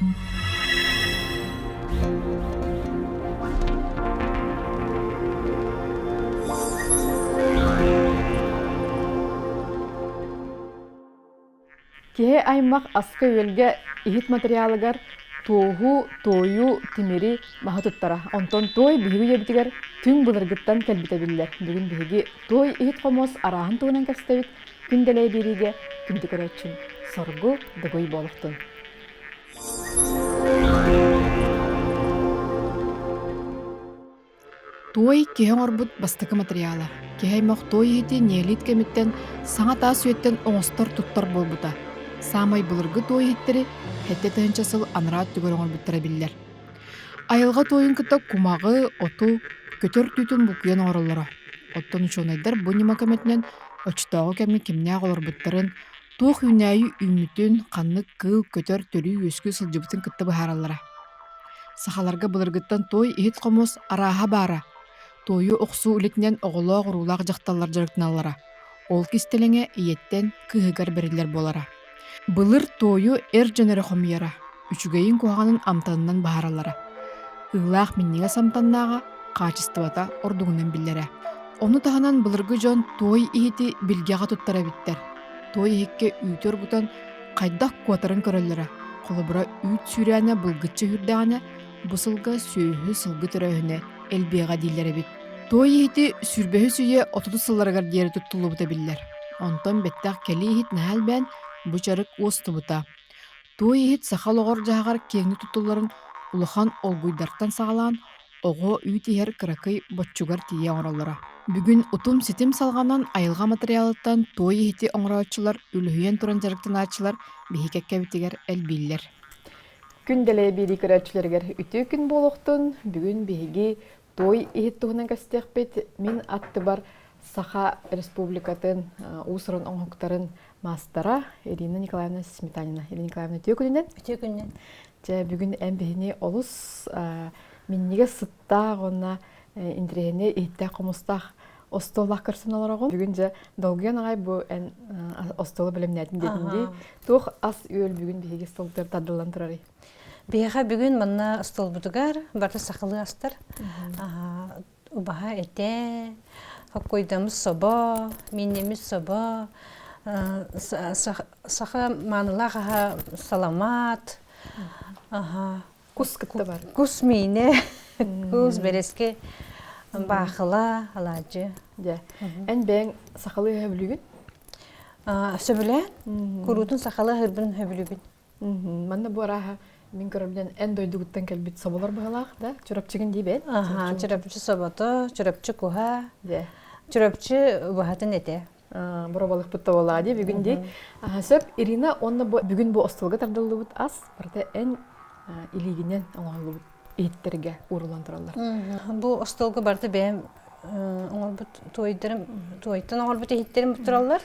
Киһи аймах аска-үөлгэ иһит материалыгар туоһу, туойу, тимири, маһы туттара. Онтон туой биһиги үйэбитигэр түҥ былыргыттан кэлбитэ биллэр. Бүгүн биһиги туой иһит-хомуос арааһын туһунан кэпсэтэбит. Күн дэлэй биэриигэ күндү көрөөччүм соргу дугуй буолуохтун. Туой киһи оҥорбут бастакы матырыйаала. Киһи аймах туой иһити неолит кэмиттэн саҥа таас үйэттэн оҥостор туттар буолбута. Саамай былыргы туой иһиттэри 7000 сыл анараа өттүгэр оҥорбуттара биллэр. Айылҕа туойун кытта кумаҕы, оту, көтөр түүтүн булкуйан оҥороллоро. Оттон учуонайдар бу ньыма көмөтүнэн оччотооҕу кэмҥэ кимнээх олорбуттарын, туох үүнээйи үүммүтүн, ханнык кыыл, көтөр төрүү-үөскүү сылдьыбытын кытта быһаараллара. Сахаларга былыргыттан туой иһит-хомуос арааһа баара. Туойу охсуу үлэтинэн оҕолоох-уруулаах дьахталлар дьарыктаналлара. Ол кистэлэҥэ ийэттэн кыыһыгар бэриллэр буолара. Былыр туойу эр дьон эрэ хомуйара, үчүгэйин куһаҕанын амтанынан баһараллара. Ыылаах минньигэс амтаннааҕа, хаачыстыбата ордугунан биллэрэ. Ону таһынан былыргы дьон туой иһити билгэҕэ туттар эбиттэр. Туой иһиккэ үүтү оргутан хайдах куотарын көрөллөрө. Холобура, үүт сүүрээнэ былгыччы үһүрдэҕинэ, бу сылга сүөһү, сылгы төрөөһүнэ элбиэҕэ дииллэр эбит. Туой иһити сүүрбэһис үйэ отутус сылларыгар диэри туттуллубута биллэр. Онтон бэттэх кэлии иһит наһаа элбээн, бу дьарык уостубута. Туой иһит саха олоҕор-дьаһаҕар киэҥник туттулларын улахан олгуйдартан саҕалаан оҕо үүт иһэр кыракый боччугар тиийэ оҥороллоро. Бүгүн утум-ситим салҕанан айылҕа матырыйаалыттан туой иһити оҥорооччулар үлүһүйэн туран дьарыктанааччылар биһи кэккэбитигэр элбииллэр. Күн дэлэйэ биэрии көрөөччүлэригэр үтүө күн буолуохтун. Бүгүн биһиги туой иһит туһунан кэпсэтиэхпит. Мин аттыбар Саха Республикатын уус-уран оҥоһуктарын маастара Ирина Николаевна Сметанина. Ирина Николаевна, үтүө күнүнэн. Үтүө күнүнэн. Дьэ, бүгүн эн биһини олус минньигэс сыттаах уонна интэриэһинэй иһиттээх-хомустаах остуоллаах көрсөн олороҕун. Бүгүн дьэ долгуйан аҕай бу эн остуолу бэлэмнээтин диэтин дии. Туох ас-үөл бүгүн биһиги столтугар тардыллан турарый? Биһиэхэ бүгүн манна остуолбутугар барыта сахалыы астар. Убаһа этэ, хоккуйдаммыт собо, мииннэммит собо, саха маанылаах аһа саламаат, Кус кытта бар. Кус миинэ, кус бэрэски, баахыла, алаадьы. Дьэ, эн бэйэҥ сахалыы сөбүлүүгүн? Сөбүлээн. Куруутун сахалыы аһыырбын сөбүлүүбүн. Манна бу арааһа мин көрөбүнэн эн дойдугуттан кэлбит соболор быһалаах да Чурапчыгын диибэт. Аха, Чурапчы собото, Чурапчы куһа, Чурапчы убаһатын этэ. Боробалыкпыт тоболаа дии бүгүн дии. Сөп, Ирина, уонна бу бүгүн бу остуолга тардыллыбыт ас барыта эн илиигинэн оҥоһуллубут иһиттэргэ ууруллан тураллар. Бу остуолга барыта бэйэм оҥорбут туойдарым, туойтан оҥорбут иһиттерим тураллар.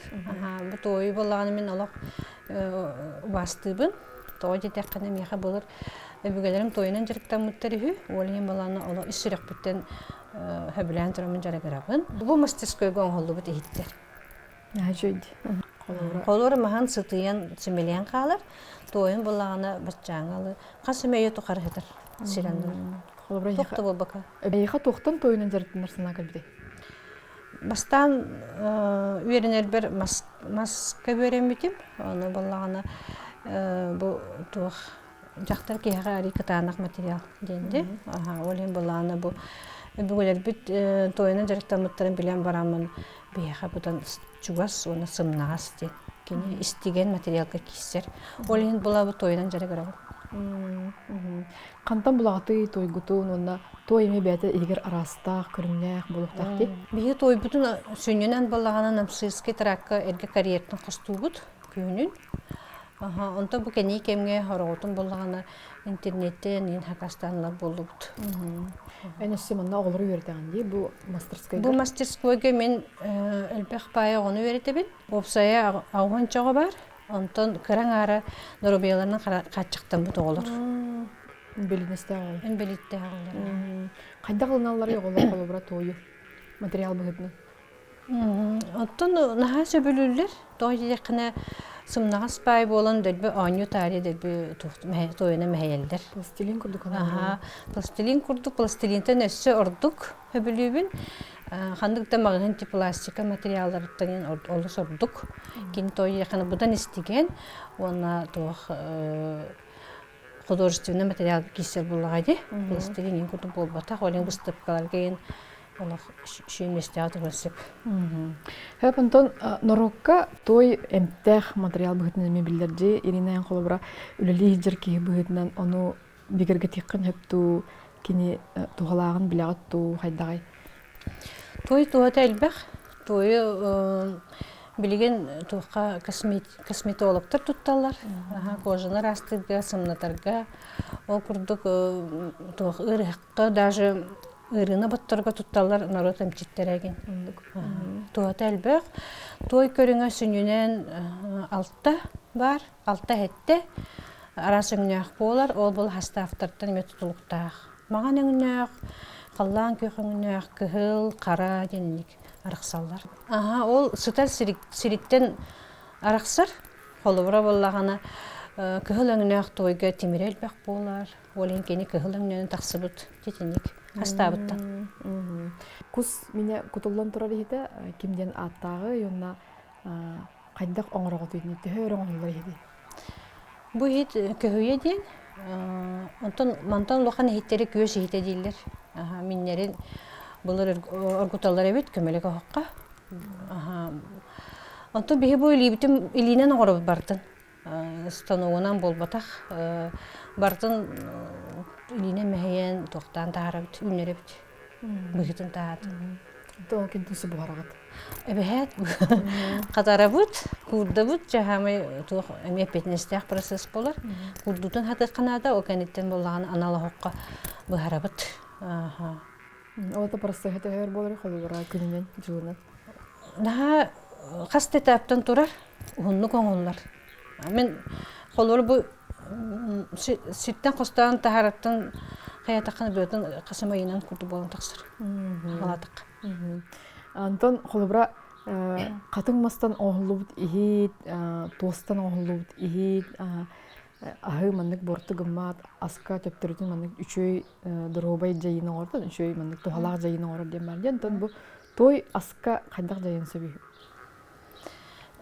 Бу туойу буоллаҕына мин олох убаастыыбын. Тоҕо диэтэххинэ миэхэ былыр өбүгэлэрим туойунан дьарыктаммыттар үһү. Ол иһин балаана олох ис сүрэхпиттэн сөбүлээн тураммын дьарыгырабын. Бу мастерскойга оҥоһуллубут иһиттэр. Холуора маһан сытыйан симэлийэн хаалар. Туойун буллаҕына баччааҥҥа ылы хас эмэ үйэ тухары сытар сир анныгар. Туох да буолбака. Эйиэхэ туохтан туойунан дьарыктанар санаа кэлбитэй? Бастаан үөрэнэрбэр маска үөрэммитим. Ону буоллаҕына бу туох дьахтар киһиэхэ арый кытаанах материал диэнди. Ол иһин буоллаҕына бу өбүгэлэрбит туойунан дьарыктаммыттарын билэн бараммын биһиэхэ бутан чугас уонна сымнаҕас диэн кини истигэн материалга киирсэр. Ол иһин була бу туойунан дьарыгырабын. Хантан булаҕытый туойгутун уонна туой эмиэ бэйэтэ иһигэр араастаах, көрүҥнээх буолуохтаах дии? Биһиги туойбутун сүнньүнэн буоллаҕына Намширский тракка эргэ карьертан хостуубут күһүнүн. Онтон бу кэнии кэмҥэ хороҕотун буоллаҕына интернеттэн иин хакастаанылар буоллубут. Эн өссө манна оҕолору үөрэтэҕин дии бу мастерскойга? Бу мастерскойга мин элбэх баайа оҕону үөрэтэбин. Уопсайа 60 оҕо бар. Онтон кыра аҥаара доруобуйаларынан хааччахтаммыт оҕолор. Инбэлииттээх оҕолор. Инбэлииттээх оҕолор. Хайдах ылыналларый оҕолор холобура туойу материал быһыытынан? Оттон наһаа сөбүлүүллэр. Тоҕо диэтэххинэ, Сымнаҕас паай буолан дөлбү оонньуу таарыйа дөлбү туойунан мэһэйэллэр. Пластилин курдук Аһаа, пластилин курдук, пластилинтан өссө ордук сөбүлүүбүн. Ханнык да маҕаһыын пластика материалларыттан олус ордук. Кини туойуоххана быдан истигэн уонна туох художественный материал киирсэр буоллаҕа дии. Пластилин иин курдук буолбатах. Ол иһин быыстапкаларга иин олох сүүмэстээх турар сөп. Хөп онтон норуокка той эмтээх материал быһыытынан эмиэ биллэр дии. Ирина эн холобура үлэлии сылдьар киһи быһыытынан ону бигэргэтиэххин сөп дуу, кини туһалааҕын билэҕит дуу, хайдаҕый? Той туһата элбэх. Туойу билигин туохха косметологтар тутталлар. Кожаны ыраастыырга, сымнатарга. Ол курдук туох ыарыһахха даже ыарыыны ботторго тутталлар норуот эмчиттэрэ игин. Туһата элбэх. Туой көрүҥэ сүнньүнэн алта баар, алта эһэттэ. Араас өҥнөөх буолар, ол бұл хастаахтартан эмиэ тутулуктаах. Маҥан өҥнөөх, халлаан күөх өҥнөөх, кыһыл, хара диэнник арахсаллар. Аха, ол сытар сириттэн арахсар. Холобура буоллаҕына, кыһыл өҥнөөх туойга тимирэ элбэх буолар. Ол иһин кини кыһыл өҥнөнөн тахсыбыт титиник хастаабыттан. Кус минэ кутуллан турар иһитэ ким диэн ааттааҕы уонна хайдах оҥороҕутуй төһө өрө оҥоһуллар иһитий? Бу иһит көһүйэ диэн, онтон мантан улахан иһиттэри күөс иһитэ дииллэр. Миннэрин былыр оргуталлар эбит көмөлөк оһоххо. Онтон биһи бу илиибитин илиинэн оҥоробут бартын. Станогунан буолбатах. Бартын илиинэн мэһийэн туохтаан таһаарабыт, үүннэрэбит. Быһыытын таһаатын. Тоҕо кинтусы буһараҕыт? Эбэһээт хатарабыт, куурдабыт, дьаһаамай туох эмиэ эппиэтинэстээх процесс буолар. Куурдуутун хатыахха наада, ол кэнниттэн буоллаҕына анал оһоххо быһарабыт. Ол процеһы төһөр буолар холобура күнүнэн, дьылынан? Наһаа хас да этаптан турар, уһуннук оҥоһуллар. Мин холобура бу сиртэн хостоон таһаараттан хайатаххына быатын хасым ыйынан курдук буолан тахсар. Халаатахха. Антон холобура хатыҥ мастан оҥоһуллубут иһит, туостан оҥоһуллубут иһит, аһыы маннык буорту гыммат, аска төптөрүтүн маннык үчүгэй доруобай дьайыыны оҥордон, үчүгэй маннык туһалаах дьайыыны оҥорор диэн баар диэн. Онтон бу той аска хайдах дьайыан сөбүй?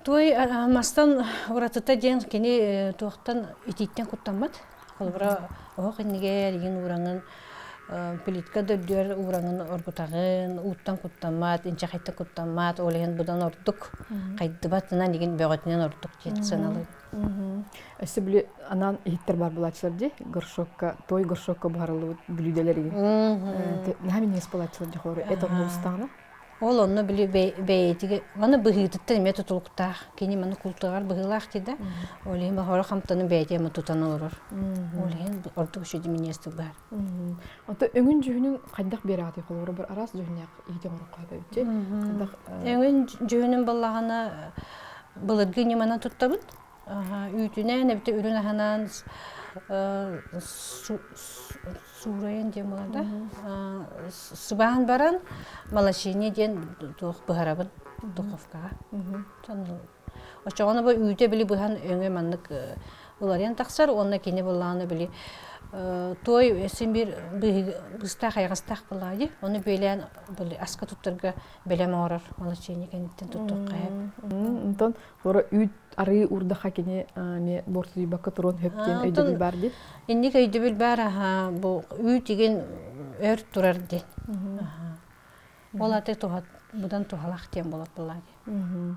Той мастан уратыта диэн кини туохтан итииттэн куттаммат. Холобура, оһох иннигэр игин уураҥын плитка да үрдүгэр уураҥын оргутаҕын, ууттан куттаммат, инчэхэйтэн куттаммат, ол иһин быдан ордук хайдыбатынан игин бөҕөтүнэн ордук диэн сыаналыыбын. Өссө били анаан иһиттэр бар булааччылар дии, горшокка, той горшокка буһарыллыбыт бүлүүдэлэр игин. Наһаа минньигэс буолааччылар дии холобура, эт онно устаҕына. Ол онно били бэйэтигэ маны быһыытыттан эмиэ тутулуктаах. Кини маны култааҕар быһыылаах дии да. Ол иһин баһора хамтанын бэйэтэ эмэ тутан олорор. Ол иһин ордук үчүгэй минньигэстик баар. Ото өҥүн дьүһүнүн хайдах биэрэҕитий холобура бір араас дьүһүннээх иһити оҥороххо эбит хайдах Өҥүн дьүһүнүн баллаҕына былыргы ньыманан туттабын. Үүтүнэн эбэтэ үрүн аһынан суурайан диэн буолар да сыбаан баран малашине диэн туох быһарабын духовкаҕа оччоҕуна бу үүтэ били быһан өҥө маннык уларыйан тахсар уонна кини былаана били туой син биир быыстаах айаҕастаах буоллаҕа дии ону бүөлээн били аска туттарга бэлэм оҥорор молочине кэнниттэн туттуохха сөп онтон Туора үүт арыы уурдахха кини эмиэ буортуйбакка туруон сөп диэн өйдөбүл баар дии. Инник өйдөбүл баар аха бу үүт игин өр турар диэн. Ол аты туһат будан туһалах диэн болот буоллаа дии.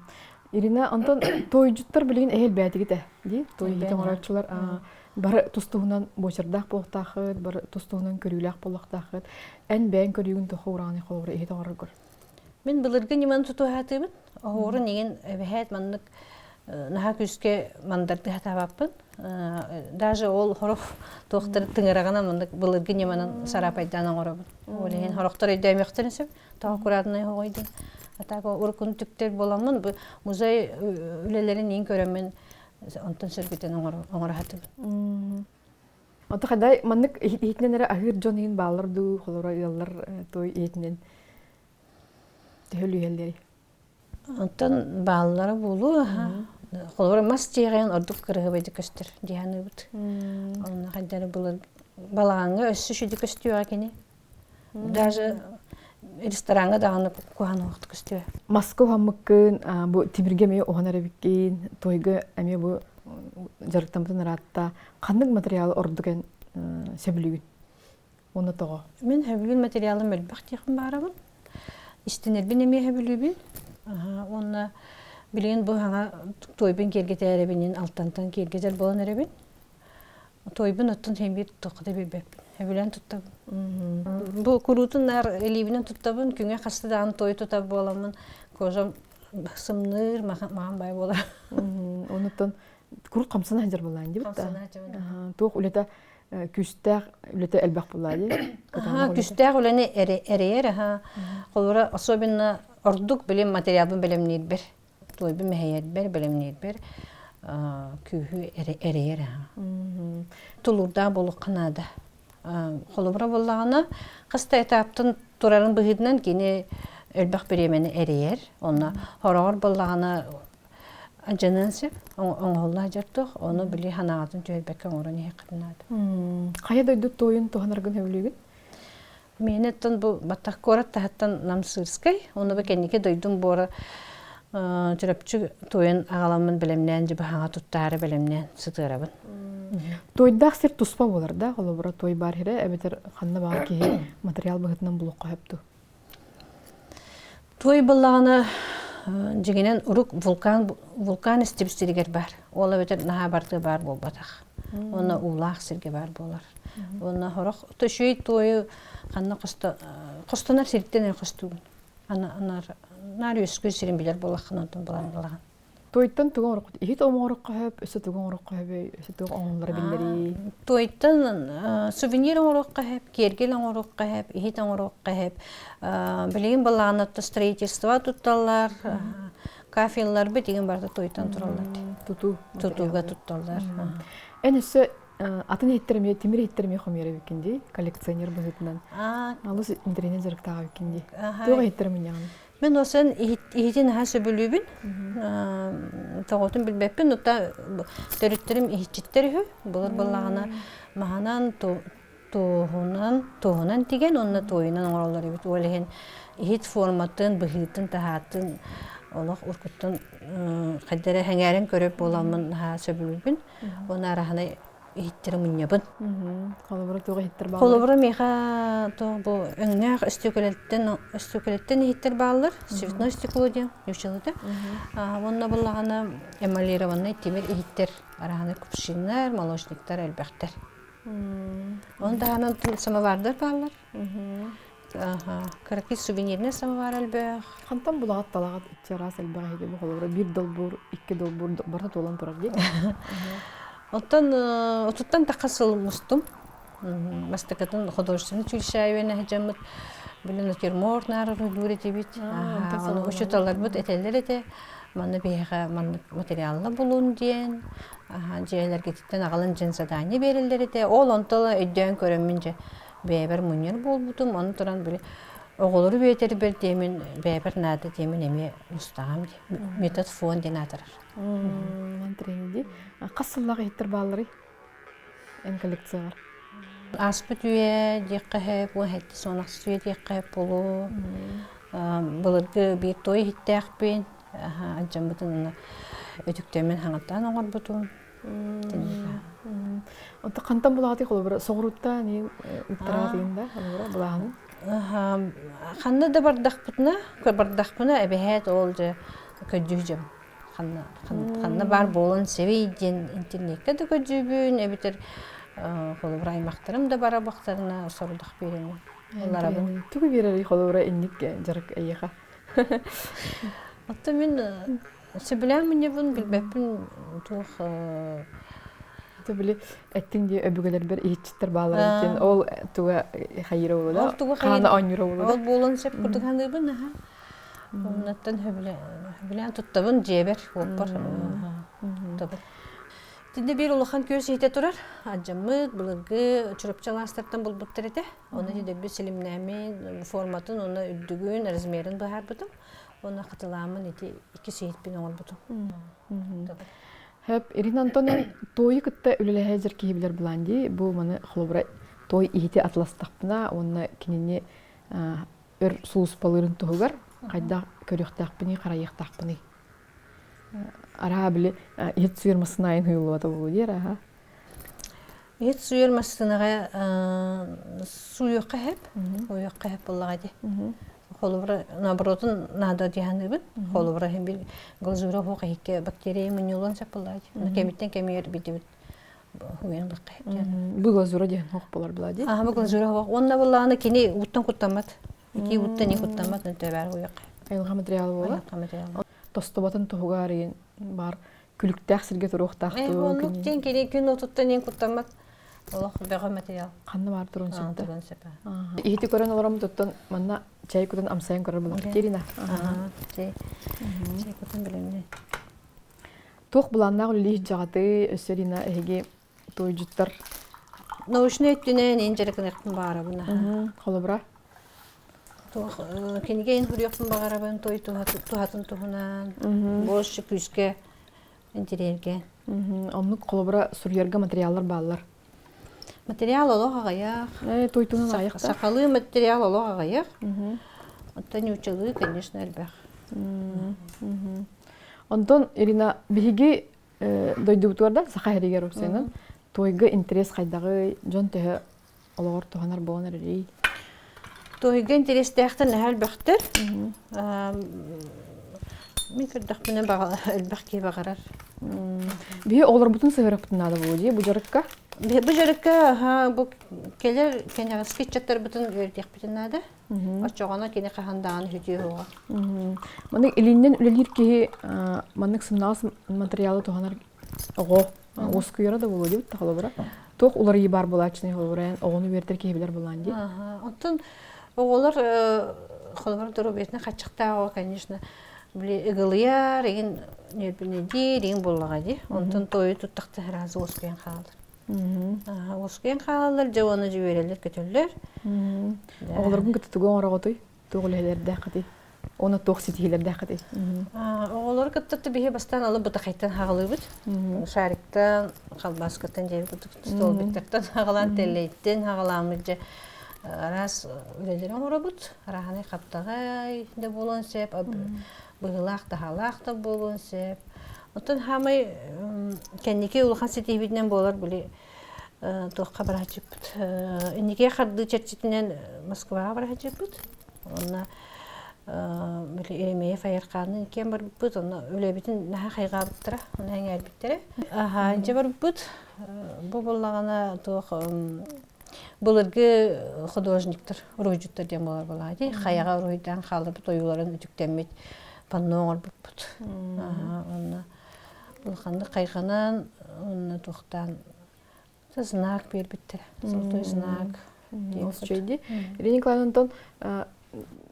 Ирина, онтон туойдьуттар билигин эһэл бээтигит дии. Туойдьут оҥорооччулар бары тус-туһунан буочардаах буолуохтааххыт, бары тус-туһунан көрүүлээх буолуохтааххыт. Эн бэйэҥ көрүүгүн тоҕо ураҕаны холобура иһит оҥороргор? Мин былыргы ньыманы тутуһаатыбын. Оһуорун игин эбэһээт маннык наһаа күүскэ мандардыы сатаабаппын. Даже ол хорох туохтары тыҥыраҕынан маннык былыргы ньыманан сараапайдаан оҥоробун. Ол иһин хорохтор өйдөөмүөхтэрин сөп. Тоҕо аккуратнай оһоҕой диэн. А так уруккуну түктэр буоламмын бу музей үлэлэрин иин көрөммүн онтон сөргүтэн оҥоро сатыыбын. Онто хайдай маннык иһитинэн эрэ аһыыр дьон иһин бааллар дуу, холоро ыаллар той иһитинэн төһөлүүһэллэрий? Онтон бааллара буолуо. Холобура мас дьиэҕин ордук кырыһыбайдык көстөр дии саныыбыт. Онно хайдары былыр балаҕаҥҥа өссө үчүгэй көстүөҕэ кини. Даже рестораҥҥа даҕаны куһаҕан уһахтык көстүө. Маска уһаммыккын, бу тимиргэ эмиэ уһанар эбиккин, туойга эмиэ бу дьарыктаммытын ыраатта. Ханнык материалы ордук эн сөбүлүүгүн? Уонна тоҕо? Мин сөбүлүүр материалым элбэх диэхпин баарабын. Истинэрбин эмиэ сөбүлүүбүн. Уонна билигин бу саҥа туойбун киэргэтээрэбинин алтантан киэргэтэр буолан эрэбин. Туойбун оттон син биир туохха да билбэппин. Сөбүлээн туттабын. Бу куруутун наар илиибинэн туттабын. Күҥэ хаста даҕаны туой тутар буоламмын кожам сымныыр, маҕан бай буолар. Онуттан куруук хамсана сылдьар буоллаҕын дии бытта. Туох үлэтэ күүстээх үлэтэ элбэх буоллаа дии. Күүстээх үлэни эрэйэр аха. Холобура особенно ордук билим материалбын бэлэмниирбэр, туойбун мэһэйэрбэр, бэлэмниирбэр күүһү эрэйэр аха. Тулуурдаах буолуохха наада. Холобура буоллаҕына, хас да этаптан турарын быһыытынан кини элбэх бириэмэни эрэйэр. Онно хороҕор буоллаҕына Дьаныан сөп, оҥоһулла дьартох, ону били ханаҕатын түһэрбэккэ оҥорон иһиэххитин наада. Хайа дойду туойун туһанаргын сөбүлүүгүн? Миэнэ оттон бу баттах куорат таһыттан Намсыырскай, ону бу кэнники дойдум буора Чурапчы туойун аҕаламмын бэлэмнээн дьыбаһаҥа туттаары бэлэмнээн сытыарабын. Туойдаах сир туспа буолар да, холобура туой баар сирэ эбэтэр ханна баар киһи материал быһыытынан булуохха сөп дуу? Туой буоллаҕына, дьиҥинэн урук вулкан вулкан истибит сиригэр баар. Ол эбэтэр наһаа барыта баар буолбатах. Уонна уулаах сиргэ баар буолар. Уонна сорох үчүгэй туойу ханна хостонор сиртэн эрэ хостуугун. Наар үөскүүр сирин билэр буоллаххына онтон булан ылаҕын. Туойтан тугу оҥороххут? Иһит оҥоруохха сөп, өссө тугу оҥоруохха сөбүй, өссө тугу оҥоһуллара биллэрий? Туойтан сувенир оҥоруохха сөп, киэргэл оҥоруохха сөп, иһит оҥоруохха сөп. Билигин былааннатта строительство тутталлар, кафелларбыт игин барыта туойтан тураллар. Тутуу. Тутууга тутталлар. Эн өссө атын иһиттэр эмиэ, тимир иһиттэр эмиэ хомуйар эбиккин дии, коллекционер быһыытынан. Алыс интэриэһинэй дьарыктаах эбиккин дии. Туох иһиттэр мунньаҕын? Мин осон иһитин наһаа сөбүлүүбүн. Тоҕотун билбэппин, ута төрүттэрим иһиччиттэр үһү. Былыр быллаҕына маһынан, туоһунан, туоһунан тигэн уонна туойунан оҥороллор эбит. Ол иһин иһит форматын, быһыытын, таһаатын олох уркуттан хайда эрэ сэҥээрэн көрөр буоламмын наһаа сөбүлүүбүн. Уонна араһынай иһиттэри мунньабын. Холобура туох иһиттэр бааллар? Холобура миэхэ туох бу өҥнөөх өстүөкүлэттэн өстүөкүлэттэн иһиттэр бааллар. Цветное стекло диэн нууччалыыта. Уонна буллаҕына эмалированный тимир иһиттэр араһаны кувшиннар, молочниктар элбэхтэр. Оны таһынан самовардар бааллар. Кыракый сувенирный самовар элбэх. Хантан булаҕат талаҕат иччи араас элбэх иһити бу холобура биир долбуур, икки долбуур барыта туолан турар дии. Оттон отуттан тахха сыл мустум. Бастакытын художественный училище үөрэнэ сылдьаммыт били натюрморт наар уруйдуур этибит. Ону учууталларбыт этэллэр этэ. Манна биһиэхэ маннык материалла булун диэн, дьиэлэргититтэн аҕалан дьин задание биэрэллэр этэ. Ол онтон өйдөөн көрөммүн дьэ бэйэбэр мунньар буолбутум. Ону туран били оҕолору үөрэтэрбэр диэмин бэйэбэр наада диэмин эмиэ мустаҕам дии. Метод фон диэн аатырар. Тренди. Хас сыллаах иһиттэр баалларый эн коллекцияҕар? Ааспыт үйэ диэххэ сөп, уон сэттис уон ахсыс үйэ диэххэ сөп буолуо. Былыргы биир туой иһиттээхпин, алдьаммытын өтүктэммин хаҥаттаан оҥорбутум. Онто хантан булаҕытый холобура соҕурууттан иин ыттараатыйын да холобура булааһынын? Ханна да бардахпытына, бардахпына эбэһээт ол дьэ көрдүүр ханна ханна баар буолан сэбий диэн интернеккэ да көрдүүбүн эбэтэр холобура аймахтарым да бара бахтарына сорудах биэрэбин ыларабын. Тугу биэрэрий холобура инник дьарык эйиэхэ? Оттон мин Сөбүлээн мунньабын билбэппин туох Это били эттиҥ дии өбүгэлэрбэр иһитчиттэр бааллар диэн ол туга хайыра буолла Ол туга хаана оонньуура буолла Ол буолан сөп курдук саныыбын аха. Оннуттан сөбүлээн туттабын дьиэбэр уоппар туттабын. Итиннэ биир улахан күөс иһитэ турар. Алдьаммыт, былыргы Чурапчы алаастартан булбуттар этэ. Оны ити дөббүт силимнээмин форматын, уонна үрдүгүн, размерин быһаарбытым. Уонна хатылааммын ити иккис иһиппин оҥорбутум. Хөп, Ирина Антонен туойу кытта үлэлэһэ сылдьар киһи билэр булаан дии. Бу маны холобура туой иһити атыластахпына уонна кинини өр сулууспалыырын туһугар хайдах көрүөхтээхпиний, харайыахтаахпыный? Араа били иһит сууйар массыына айын хуйуллубата буолуо диэр аха. Иһит сууйар массыынаҕа сууйуохха сөп, уйуохха сөп буоллаҕа дии. Холобура, наоборотун наада дии саныыбын. Холобура, иһин бил глазура оһох иһиккэ бактерия мунньуллуон сөп буоллаҕа дии. Ону кэмиттэн кэмигэр бидибит уйан ылыахха сөп диэн. Бу глазура диэн оһох буолар буолаа дии. Аха, бу глазура оһох. Уонна буоллаҕына кини ууттан куттаммат. Итии ууттан и куттаммат, төбөр уйуохха. Айылҕа материала буолар. Айылҕа материала. Тостубатын туһугар баар күлүктээх сиргэ туруохтаах Оннук диэн кини күн отуттан иин куттаммат олох бөҕө материал. Ханна баар турун сөп. Турун сөп. Иһити көрөн олором туттан манна чай кутан амсайан көрөр булар. Кирина. Чай. Чай кутан билимни. Туох былааннаах үлэлиир дьаҕаты өссө Рина эһиги туойдьуттар Научнай өттүнэн ин дьарыгыныахпын баҕарабын. Холобура? Туох кинигэ ин суруйуохпун баҕарабын той туһатын туһунан больше күүскэ интириэргэ. Оннук холобура суруйарга материаллар бааллар. Материал олох аҕыйах. Туйтунан аҕыйах. Сахалыы материал олох аҕыйах. Оттон нууччалыы, конечно, элбэх. Онтон Ирина биһиги дойдубутугар да саха иһигэр уопсайынан туойга интерес хайдаҕый, дьон төһө олоҕор туһанар буолан эрэрий? Туойга интэриэстээхтэр наһаа элбэхтэр. Мин көрдөхпүнэ элбэх киһи баҕарар. Биһи оҕолорбутун сыһыарыахпытын наада буолуо дии бу дьарыкка? Бу дьарыкка бу кэлэр кэнэҕэски ыччаттарбытын үөрэтиэхпитин наада. Оччоҕуна кини хаһан даҕаны сүтүө суоҕа. Маннык илииннэн үлэлиир киһи маннык сымнаҕас материалы туһанар оҕо уоскуйара да буолуо диэбит холобура. Туох уларыйыы баар буолааччыный холобура оҕону үөрэтэр киһи билэр буолаан дии. Оттон оҕолор холобура доруобуйатынан хаччахтаах оҕо, конечно, били ыгылыйар, игин ньүөрбүнэдиир, игин буоллаҕа дии. Онтон тойу туттахта сразу уоскуйан хаалар. Уоскуйан хаалаллар, дьэ уонна дьэ үөрэллэр-көтөллөр. Оҕолоргун кытта тугу оҥороҕутуй? Туох үлэһэлэрдээххитий? Уонна туох ситиһиилэрдээххитий? Оҕолору кытта биһи бастаан алы бытахайтан хаҕалыыбыт. Шариктан, халбааскаттан дьэ курдук столбиктартан хаҕалаан, тэллэйтэн хаҕалааммыт дьэ араас үлэлэри оҥоробут. Арааһынай хаптаҕай да буолуон сөп, быһыылаах-таһаалаах да буолуон сөп. Оттон хаамай кэнники улахан ситиһиибитинэн буолар били туохха барааччыппыт. Инники хардыы чэрчитинэн Москваҕа барааччыппыт. Онно били Еремеев Айархаанныын иккиэн барбыппыт. Онно үлэбитин наһаа хайҕаабыттара, онно эҥээрбиттэрэ. Аһаа, инчэ барбыппыт. Бу буоллаҕына туох былыргы художниктар, уруһуйдьуттар диэн буолар буоллаҕа дии. Хайаҕа уруһуйдаан хаалларбыт ойууларын үтүктэммит панно оҥорбуппут. Онно улаханнык хайҕанан, уонна туохтаан знак биэрбиттэрэ. Золотой знак. Олус үчүгэй дии. Ирина Николаевна, онтон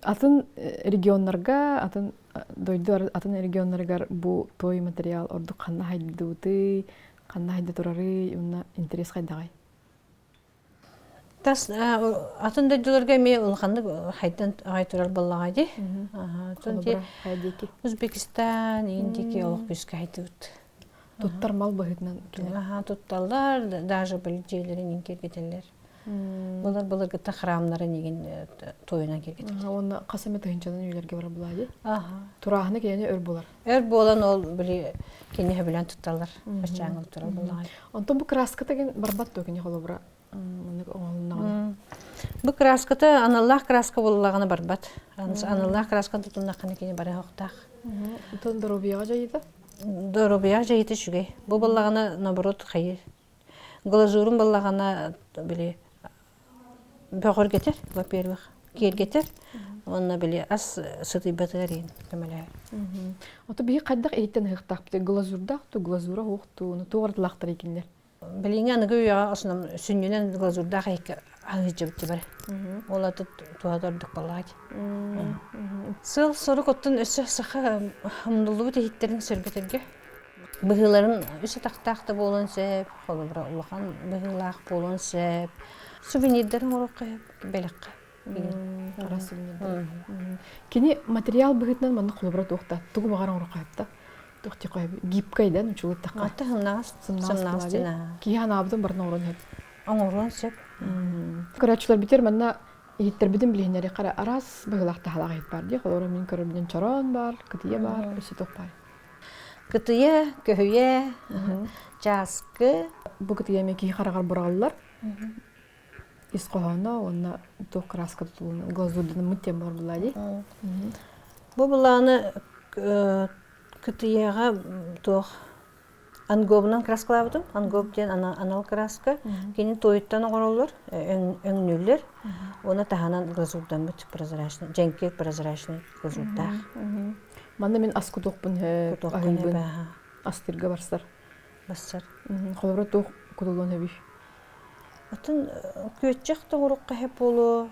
атын регионнарга, атын дойду атын регионнарыгар бу той материал ордук ханна хайдыбытый, ханна хайда турарый, уонна интерес хайдаҕай? Тас атын дойдуларга эмиэ улаханнык хайдан аҕай турар буоллаҕа дии. Узбекистан, Индики олох күүскэ хайдыбыт. Туттар мал быһыытынан Аха, тутталлар, даже били дьиэлэрин киргитэллэр. Былыр былыргыта храмнарын игин тойунан киргитэллэр. Уонна хас эмэ тыһыынчанан үйэлэргэ барар булаа дии. Турааһына кинини өр булар. Өр буолан ол били кини сөбүлээн тутталлар. Баччааҥҥа турар буоллаҕа. Онтон бу краската кин барбат дуо кини холобура маннык оҥоһулуннаҕына? Бу краската аналлаах краска буоллаҕына барбат. Аналлаах красканы тутуннаххына кини барыахтаах. Онтон доруобуйаҕа дьайыыта? Доруобуйаҕа дьайыыта үчүгэй. Бу буоллаҕына наоборот хайы глазурун буоллаҕына били бөҕөргөтөр, во-первых, киэргэтэр уонна били ас сытыйбатыгар иһин көмөлөһөр. Ото биһи хайдах иһиттэн ыһыахтаахпыт глазурдаах ту глазура суох туу туох ардылаахтар икиннэр? Билиҥҥи аныгы үйэҕэ основном сүнньүнэн глазурдаах иһиккэ аһыырдьыбыт бар. Ол аты туһата ордук буоллаҕа Сыал-сорук оттон өссө саха умнуллубут иһиттэрин сөргүтэргэ быһыыларын үс атахтаах да буолуон сөп, холобура улахан быһыылаах буолуон сөп. Сувенирдары оҥоруохха сөп, бэлэххэ. Араас сувенирдары. Кини материал быһыытынан манна холобура туохта тугу баҕар оҥороххойта туох тихой гибкай да нучулуттахха. Ата сымнаҕас сымнаҕас Киһи анаабытын барытын оҥорон сөп. Оҥоруон сөп. Көрөөччүлэр битер манна иһиттэрбитин билиһиннэри хара араас быһыылаах таһалаах иһит баар дии. Холобура мин көрөрбүнэн чороон баар, кытыйа баар, өссө туох баар. Кытыйа, көһүйэ, чааскы. Бу кытыйа эмиэ киһи хараҕар быраҕыллар. Ис хоһооно уонна туох краска тутулун глазурданыммыт диэн буолар булаа дии. Бу былааны кытыйаҕа туох ангобунан краскалаабытым. Ангоб диэн анал краска. Кини туойуттан оҥороллор, өҥнүүллэр. Уонна таһынан глазурдаммыт прозрачный, дьэҥкир прозрачный глазурдаах. Манна мин ас кутуохпун аһыыбын. Астырга барсар. Барсар. Холобура туох кутуллуон сөбүй? Атын күөччэх да уруохха сөп буолуо.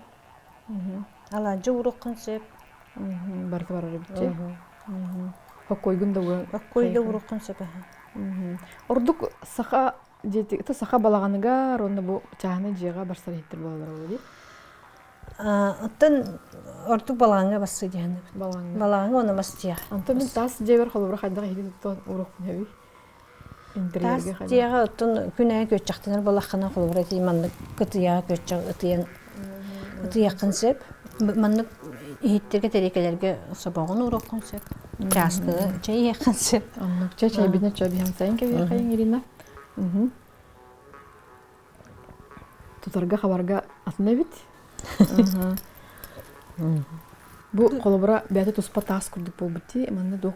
Алаадьы уруоххун сөп. Барыта барар эбит дии. Хоккойгун да ууран Хоккой да уруоххун сөп Ордук саха дьиэти саха балаҕаныгар уонна бу чааһынай дьиэҕэ барсар иһиттэр буолаллар ол дии. Оттон ордук балаҕаҥҥа барсыы диэхинэбит. Балаҕаҥҥа. Балаҕаҥҥа уонна мас дьиэҕэ. Онтон мин таас дьиэбэр холобура хайдах иһити туттан уруохпун сөбүй? Таас дьиэҕэ оттон күн аайы күөччэхтэнэр буоллаххына, холобура ити маннык кытыйаҕа күөччэх ытыйан ытыйыаххын сөп. Маннык иһиттэргэ тэриэкэлэргэ собоҕун ууруоххун сөп. Чааскыга чэй иһиэххин сөп. Оннук чэ чэйбитин чэ биһэн кэбиэхэйиҥ Ирина. Тутарга хабарга атын эбит. Бу холобура бэйэтэ туспа таас курдук буолбут дии. Манна туох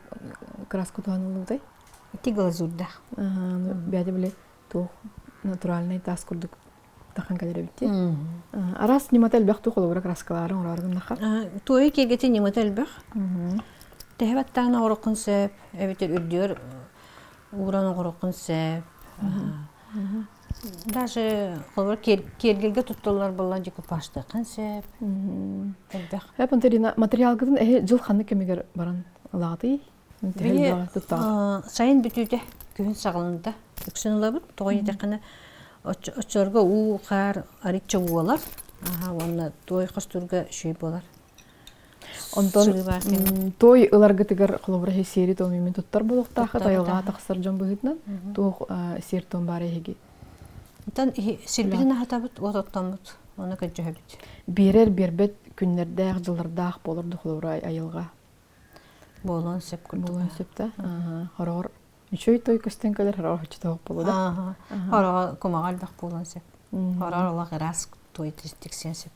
краска туһаныллыбытай? Ити глазурдаах. Бэйэтэ били туох натуральный таас курдук тахан кэлэр эбит дии. Араас ньымата элбэх туу холобура краскалаары оҥороору гыннаха. Туойу киэргэтин ньымата элбэх. Тэһэ баттаан оҥороххун сөп, эбэтэр үрдүгэр ууран оҥоруоххун сөп. Даже холобур киэргэлгэ туттуллар буоллан декупажтыаххын сөп. Элбэх. Эп Антонина, материалгытын эһи дьыл ханнык кэмигэр баран ылаатый? Сайын бүтүүтэ, күһүн саҕаланыыта үксүн ылабыт. Тоҕо диэтэххинэ, оччолорго уу, хаар арыычча уолар. Уонна туой хостуурга үчүгэй буолар. Онтон той ыларгытыгар холобура сиэри туом туттар буолуохтааххыт айылҕаҕа тахсар дьон быһыытынан туох сиэр туом баар эһиги? Онтон сирбитин аһатабыт, уот оттоммут, ону көрдьөһөбүт. Биэрэр биэрбэт күннэрдээх, дьыллардаах буолар да холобура айылҕа. Буолуон сөп курдук. Буолуон сөп да. Хороҕор үчүгэй той көстөн кэлэр, хороҕор хоччотоох буолуо да. Хороҕор кумаҕа элбэх буолуон сөп. Хороҕор олох ыраас той тиксиэн сөп.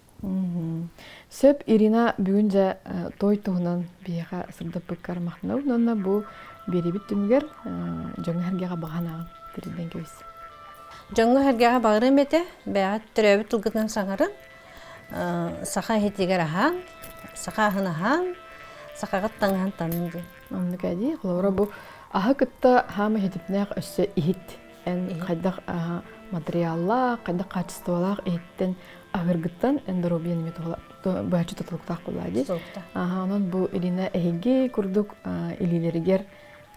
Сөп, Ирина, бүгүн дьэ той туһунан биһиэхэ сырдаппыккар махтанабын уонна бу биэриибит түмүгэр дьоҥҥо-сэргэҕэ баҕа санааҕын тириэрдэн кэбис. Дьоҥҥо-сэргэҕэ баҕарыам этэ, бэйэҕит төрөөбүт тылгытынан саҥарын, саха иһитигэр аһаан, саха аһын аһаан, сахаҕыт таҥаһын таҥын диэн. Оннук ээ дии. Холобура бу аһы кытта хаама иһитипнээх өссө иһит. Эн хайдах материаллаах, хайдах хаачыстыбалаах иһиттэн аһыыргыттан эн доруобуйан эмиэ быһаччы тутулуктаах буоллаа дии. Онон бу Ирина эһиги курдук илиилэригэр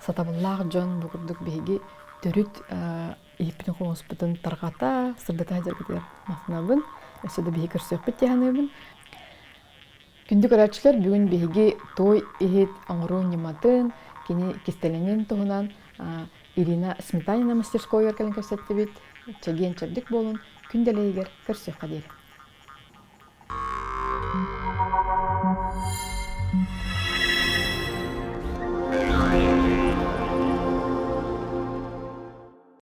сатабыллаах дьон бу курдук биһиги төрүт иһиппитин-хомуспутун тарҕата, сырдата сылдьаргытыгар махтанабын. Өссө да биһиги көрсүөхпүт дии саныыбын. Күндү көрөөччүлэр, бүгүн биһиги туой иһит оҥоруу ньыматын, кини кистэлэҥин туһунан Ирина Сметанина мастерскойугар кэлэн кэпсэттибит. Чэгиэн-чэбдик буолун, күн дэлэйигэр көрсүөххэ диэри.